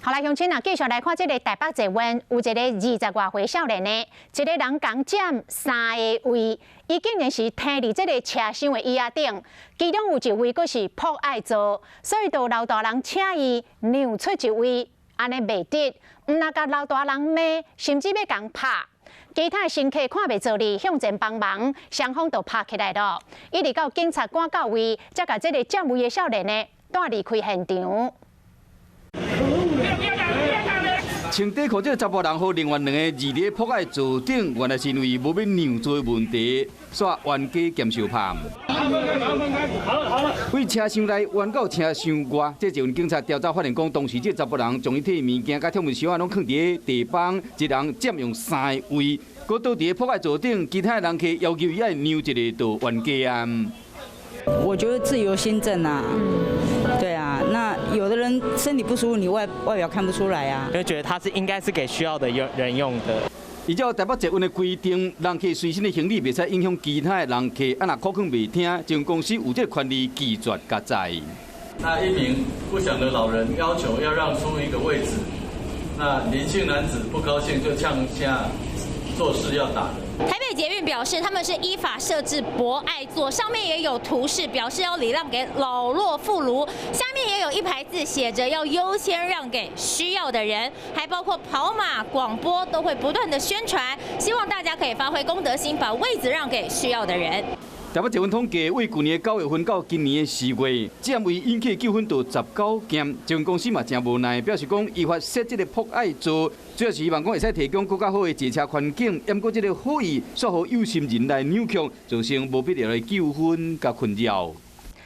好來，鄉親啊，繼續來看這个台北捷運，有一个20外歲少年呢，一个人共佔三个位，伊竟然是䖙佇這个車廂的椅仔頂，其中有一位閣是博愛座，所以就老大人請伊讓出一位，按呢袂得，毋但共老大人罵，甚至欲共拍。其他乘客看袂做哩，向前幫忙，雙方就拍起來囉。一直到警察趕到位，才共這个佔位的少年呢帶離開現場。穿短褲這个查埔人和另外兩个坐佇博愛座頂，原來是因為無欲讓座的問題，煞冤家兼相拍。對車廂內冤到車廂外，這捷運警察調查發現講，當時這查埔人將伊提物件佮鐵門箱仔攏囥佇地板，一人佔用三个位，閣倒佇博愛座頂，其他的人客要求伊愛讓一个就冤家啊。我覺得自由心證啊，對啊，那有的人身體不舒服，你外表看不出來啊。就覺得他是應該是給需要的用人用的。依照台北捷運的規定，人客隨身的行李袂使影響其他的人客，啊，若苦勸袂聽，捷運公司有這個權利拒絕共載。那一名不詳的老人要求要讓出一個位置，那林姓男子不高興就嗆聲作勢要打人。台北捷運表示，他們是依法設置博愛座，上面也有圖示表示要禮讓給老弱婦孺，下面也有一排字寫着要優先讓給需要的人，還包括跑馬廣播都會不斷的宣傳，希望大家可以發揮公德心，把位子讓給需要的人。台北捷運統計，對舊年9月份到今年的4月，佔位引起糾紛就19件。捷運公司嘛誠無奈，表示講依法設這个博愛座，主要是希望講會使提供閣較好的坐車環境。毋過這个好意，煞予有心人來扭曲，造成無必要的糾紛佮困擾。